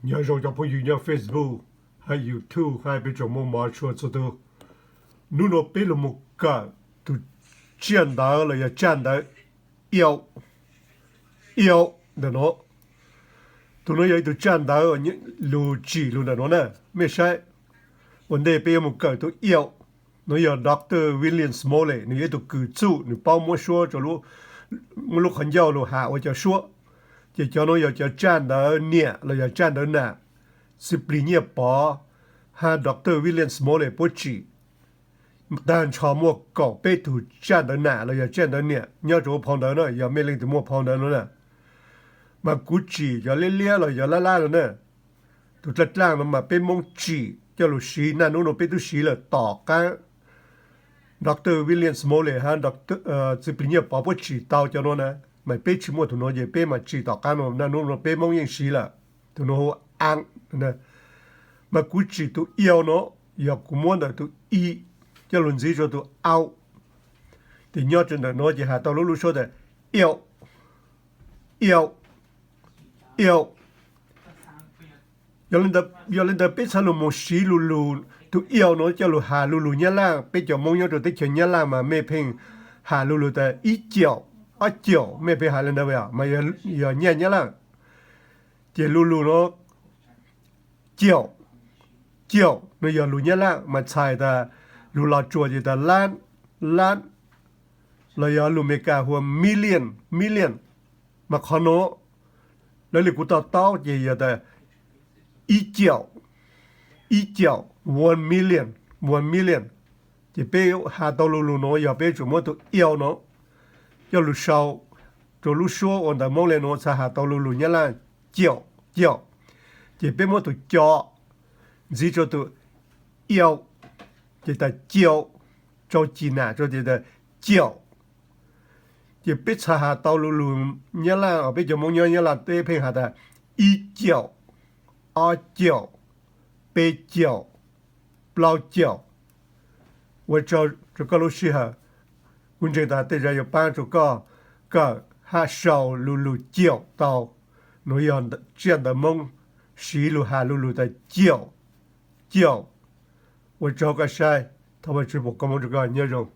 Nyob zoo cov phooj ywg nyob Facebook hab YouTube hab peb tsoom Moob mov tshua txhua tug. Nub nua peb lug moog kawm tug tsiaj ntawv los yog tsaj ntawv iau, iau ntawm nuav. Tug nuav yog ib tug tsaj ntawv lug tsim lug ntawm nuav na. Mej saib, ua ntej peb yuav moog kawm tug iau. Nuav yog Doctor William Smalley, nwg yog ib tug kws txuj, nwg paub muab suab rua lub qhov ncauj lug has ua cov suab. Ces cov nuav yog cov tsaj ntawv niam los yog tsaj ntawv nam, Txiv Plig Nyiaj Pov hab Doctor William Smalley puab tsim. Taag nrho muaj kaum peb tug tsaj ntawv nam los yog tsaj ntawv niam nyob rua huv phau ntawv na, yog mej leej twg muaj phau ntawv nuav na. Mas kuv tsim cov liab liab los yog lab lab nuav na. Tug dlaaj dlaaj nuav mas peb Moob tsim coj lug siv, naj nub nuav peb tub siv lawm tom qaab. Doctor William Smalley hab Txiv Plig Nyiaj Pov puab tsim tau cov nuav na, mas peb tsis muaj tug nuav ces peb mas tsim tom qaab nuav, naj nub nuav peb Moob yeej siv lawm. Tug nuav hu aa, mas kuv tsim tug iau nuav, yog kuv muab ntawm tug i coj lug ntxiv rua tug au. Ces nyob rua ntawm nuav ces has tau lub lub suab tas iau, iau, iau. Yog le ntawd peb txhad lug moog siv lu lug tug iau nuav coj lug has lu lug Nyab Laaj. Peb cov Moob nyob rua teb chaws Nyab Laaj mas mej pheej has lu lug tas ib caum, ob caum, mej pheej has le ntawd mas yog nyaj Nyab Laaj. Ces lu lug nuav, caum, caum nuav yog lug Nyab Laaj, mas txhais tas lug Los Tsuas ces tas lab, lab, los yog lug Amelikas hu ua million, million. Mas qhov nuav, lawv le kuv to taub ces yog tas ib caum, ib caum, one million, one million. Ces peb has tau lu lug nuav yog peb tsuas muab tug iau nuav coj lug sau rua lub suab ua ntawv Moob le nuav txhad has tau lu lug Nyab Laaj, caum, caum. Ces peb muab tug co ntxiv rua tug iau, ces tas caum, rau ci nam rua ces tas caum. Ces peb txhad has tau lu lug Nyab Laaj, peb cov Moob nyob Nyab Laaj teb pheej has tas ib caum, ob caum, peb caum, plaub caum. Ua tsaug rua koj lub sij hawm. Kuv ntseeg tas tej zag yuav paab rua koj kawm hab sau lu lug caum tau. Nuav yog tsiaj ntawv Moob siv lug has lu lug tas caum, caum. Ua tsaug koj saib, thov Vajtswv foom koob moov rua koj, nyob zoo.